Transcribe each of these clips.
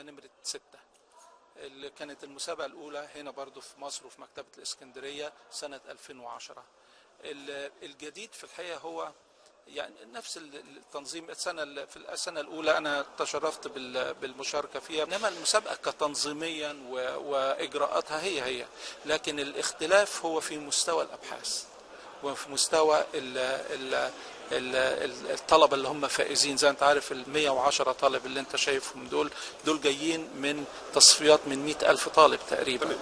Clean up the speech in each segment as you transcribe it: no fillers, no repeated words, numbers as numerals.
نمرة 6، اللي كانت المسابقة الأولى هنا برضو في مصر وفي مكتبة الإسكندرية سنة 2010. الجديد في الحقيقة هو يعني نفس التنظيم. في السنة الأولى أنا تشرفت بالمشاركة فيها، إنما المسابقة كتنظيميا وإجراءاتها هي هي، لكن الاختلاف هو في مستوى الأبحاث وفي مستوى الطلبة اللي هم فائزين. زي انت عارف ال 110 طالب اللي انت شايفهم دول جايين من تصفيات من 100,000 طالب تقريبا.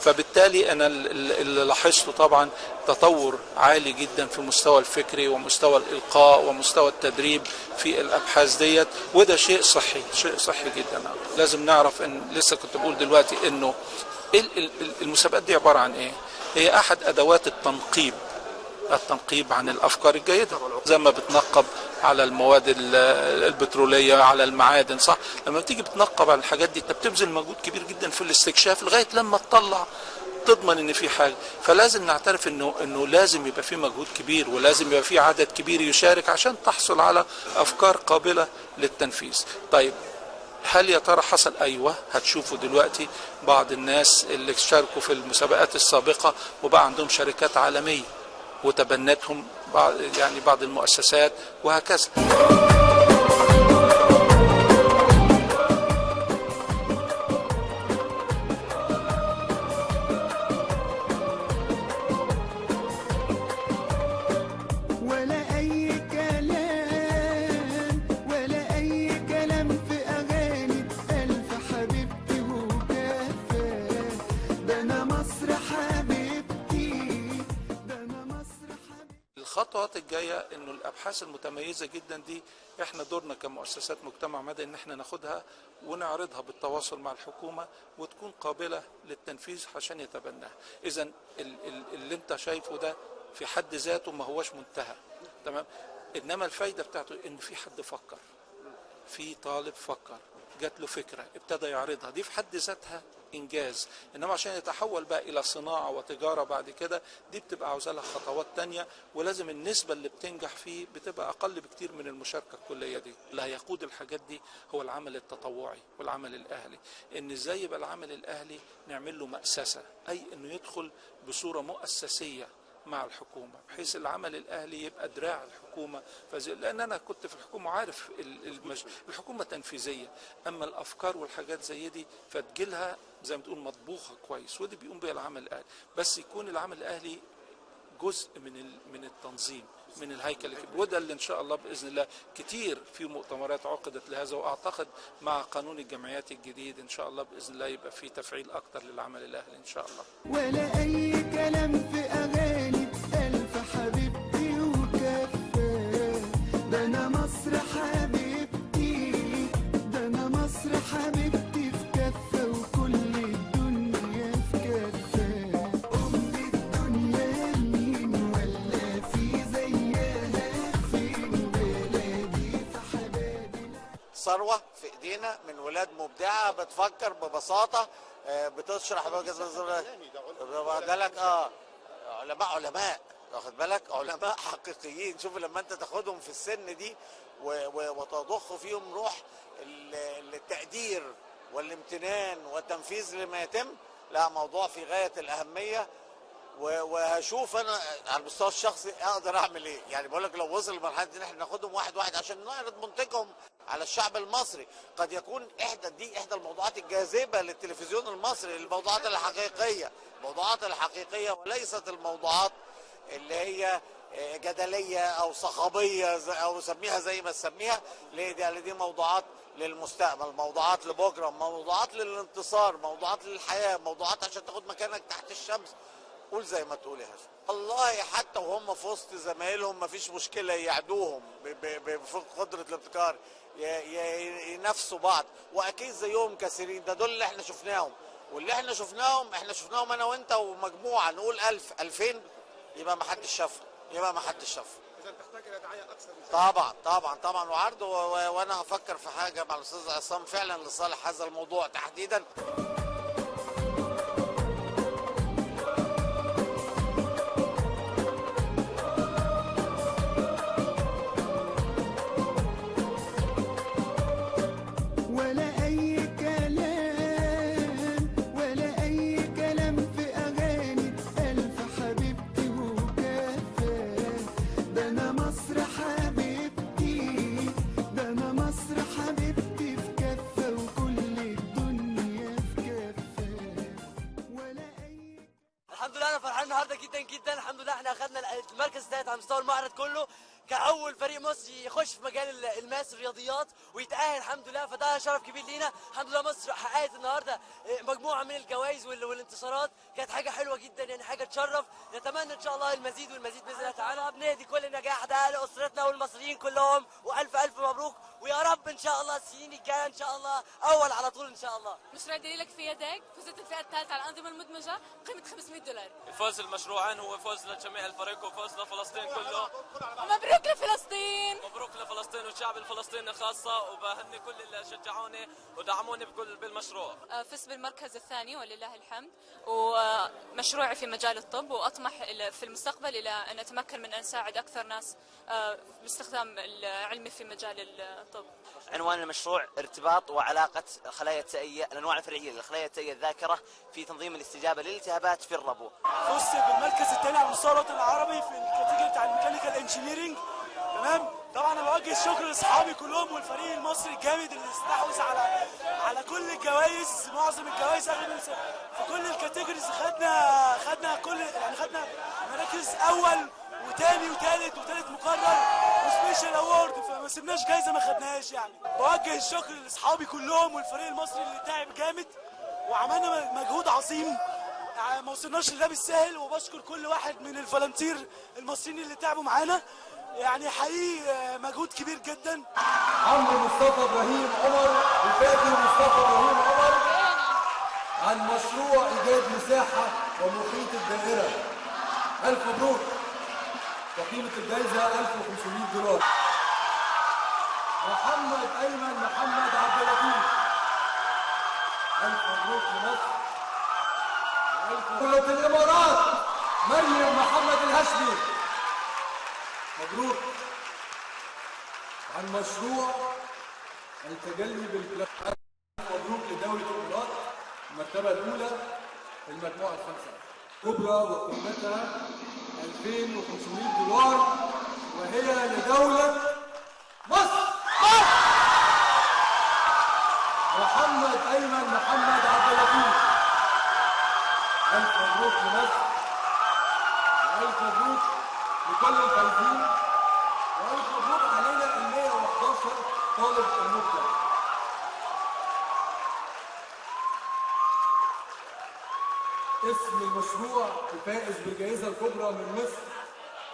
فبالتالي انا اللي لاحظته طبعا تطور عالي جدا في مستوى الفكري ومستوى الإلقاء ومستوى التدريب في الأبحاث ديت، وده شيء صحي، شيء صحي جدا. لازم نعرف ان لسه كنت بقول دلوقتي انه المسابقات دي عبارة عن ايه؟ هي احد ادوات التنقيب عن الافكار الجيدة، زي ما بتنقب على المواد البتروليه، على المعادن، صح؟ لما بتيجي بتنقب على الحاجات دي انت بتبذل مجهود كبير جدا في الاستكشاف لغاية لما تطلع تضمن ان في حاجة. فلازم نعترف انه لازم يبقى في مجهود كبير، ولازم يبقى في عدد كبير يشارك عشان تحصل على افكار قابله للتنفيذ. طيب هل يا ترى حصل؟ ايوه، هتشوفوا دلوقتي بعض الناس اللي شاركوا في المسابقات السابقة وبقى عندهم شركات عالمية وتبنتهم بعض المؤسسات وهكذا. ولا أي كلام، ولا أي كلام في أغاني ألف حبيبتي وكفى، ده أنا مصر حبيبتي، ده أنا مصر حبيبتي. الخطوات الجاية إنه الأبحاث المتميزة جدا دي إحنا دورنا كمؤسسات مجتمع مدني إن إحنا ناخدها ونعرضها بالتواصل مع الحكومة وتكون قابلة للتنفيذ عشان يتبناها. إذا اللي أنت شايفه ده في حد ذاته ما هوش منتهى، تمام؟ انما الفايدة بتاعته ان في حد فكر، في طالب فكر، جات له فكرة ابتدى يعرضها، دي في حد ذاتها انجاز. انما عشان يتحول بقى الى صناعة وتجارة بعد كده دي بتبقى عاوزه لها خطوات تانية، ولازم النسبة اللي بتنجح فيه بتبقى اقل بكتير من المشاركة الكلية دي. اللي هيقود الحاجات دي هو العمل التطوعي والعمل الاهلي، ان ازاي يبقى العمل الاهلي نعمل له مؤسسة، اي انه يدخل بصورة مؤسسيه مع الحكومة، بحيث العمل الأهلي يبقى دراع الحكومة. لأن أنا كنت في الحكومة وعارف الحكومة تنفيذية، أما الأفكار والحاجات زي دي فتجيلها زي ما تقول مطبوخة كويس، ودي بيقوم بيها العمل الأهلي. بس يكون العمل الأهلي جزء من التنظيم، من الهيكل الكبير، وده اللي إن شاء الله بإذن الله كتير في مؤتمرات عقدت لهذا، وأعتقد مع قانون الجمعيات الجديد إن شاء الله بإذن الله يبقى في تفعيل أكتر للعمل الأهلي إن شاء الله. ولا أي كلام في أغاني ألف حبيبتي وكفى، ده أنا مصر حبيبتي، ده أنا مصر حبيبتي في كفة وكل الدنيا في كفة، أم الدنيا مين ولا في زيها فين، بلادي في حبابي. ثروة في إيدينا من ولاد مبدعة بتفكر ببساطة، بتشرح بالك علماء، واخد بالك، علماء حقيقيين. شوف لما انت تاخدهم في السن دي وتضخ فيهم روح التقدير والامتنان والتنفيذ لما يتم، لا موضوع في غاية الأهمية. وهشوف انا على المستوى الشخصي اقدر اعمل ايه. يعني بقول لك لو وصل لمرحلة ان احنا ناخدهم واحد واحد عشان نعرض منتجهم على الشعب المصري، قد يكون احدى الموضوعات الجاذبه للتلفزيون المصري، الموضوعات الحقيقية، الموضوعات الحقيقية وليست الموضوعات اللي هي جدلية او صخبيه او سميها زي ما تسميها. ليه؟ دي موضوعات للمستقبل، موضوعات لبكرة، موضوعات للانتصار، موضوعات للحياة، موضوعات عشان تاخد مكانك تحت الشمس. قول زي ما تقول يا هاشم. والله حتى وهم في وسط زمايلهم مفيش مشكلة، يعدوهم بقدره الابتكار، ينافسوا بعض، واكيد زيهم كثيرين. ده دول اللي احنا شفناهم، واللي احنا شفناهم احنا شفناهم انا وانت ومجموعة، نقول 1000 2000 يبقى ما حدش شافهم، يبقى ما حدش شافهم. اذا تحتاج الى دعاية اكثر من طبعا طبعا طبعا وعرض، وانا هفكر في حاجة مع الاستاذ عصام فعلا لصالح هذا الموضوع تحديدا. ولا أي فرحان النهارده جدا جدا، الحمد لله احنا اخذنا المركز الثالث على مستوى المعرض كله كأول فريق مصري يخش في مجال ال math الرياضيات ويتأهل الحمد لله، فده شرف كبير لينا. الحمد لله مصر حققت النهارده مجموعة من الجوائز والانتصارات، كانت حاجة حلوة جدا، يعني حاجة تشرف. نتمنى ان شاء الله المزيد والمزيد باذن الله تعالى. بنهدي كل النجاح ده لاسرتنا والمصريين كلهم، والف الف مبروك، ويا رب ان شاء الله السنين الجاية ان شاء الله اول على طول ان شاء الله. مشروع دليلك في يدك، فزت الفئة الثالثة على الانظمة المدمجه قيمة $500. فوز المشروعين هو فوز لجميع الفريق وفوز لفلسطين كله. مبروك لفلسطين، مبروك لفلسطين والشعب الفلسطيني خاصة، وبهني كل اللي شجعوني ودعموني بكل بالمشروع. فزت بالمركز الثاني ولله الحمد، ومشروعي في مجال الطب، واطمح في المستقبل الى ان اتمكن من ان اساعد اكثر ناس باستخدام العلمي في مجال الطب. عنوان المشروع ارتباط وعلاقة الخلايا التائية، الأنواع الفرعية للخلايا التائية الذاكرة في تنظيم الاستجابة للالتهابات في الربو. فزت بالمركز الثاني على مستوى الوطن العربي في ال category بتاع ال mechanical engineering. تمام، طبعا انا بوجه الشكر لاصحابي كلهم والفريق المصري الجامد اللي استحوذ على كل الجوائز، معظم الجوائز اغلب في كل ال categories. خدنا كل يعني خدنا مراكز اول وثاني وثالث وثالث مقرر و special award، فما سيبناش جايزة ما خدناهاش. يعني بوجه الشكر لاصحابي كلهم والفريق المصري اللي تعب جامد وعملنا مجهود عظيم، يعني ما وصلناش لده بالسهل. وبشكر كل واحد من ال volunteer المصريين اللي تعبوا معانا، يعني حقيقي مجهود كبير جدا. عمرو مصطفى ابراهيم عمر وفادي مصطفى ابراهيم عمر عن مشروع ايجاد مساحة ومحيط الدائرة. الف مبروك. وقيمة الجائزة $1500. محمد أيمن محمد عبد اللطيف، ألف مبروك لمصر. دولة الإمارات مريم محمد الهاشمي، مبروك عن مشروع التجلي بالبلاستيك. مبروك لدولة الإمارات المرتبة الأولى في المجموعة الخامسة كبرى وقيمتها $2500، وهي لدولة مصر. محمد أيمن محمد عبد اللطيف، ألف مبروك لمصر، وألف مبروك لكل الفايزين، وألف مبروك علينا ال 111 طالب المبدع. اسم المشروع الفائز بالجائزة الكبرى من مصر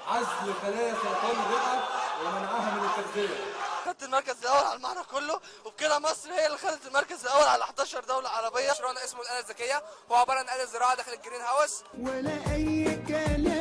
عزل خلايا سرطان الرئة ومنعها من التغذية. خدت المركز الأول على المعرض كله، وبكده مصر هي اللي خدت المركز الأول على 11 دولة عربية. مشروعنا اسمه الآلة الذكية، هو عبارة عن آلة زراعة داخل ال green house. ولا أي كلام.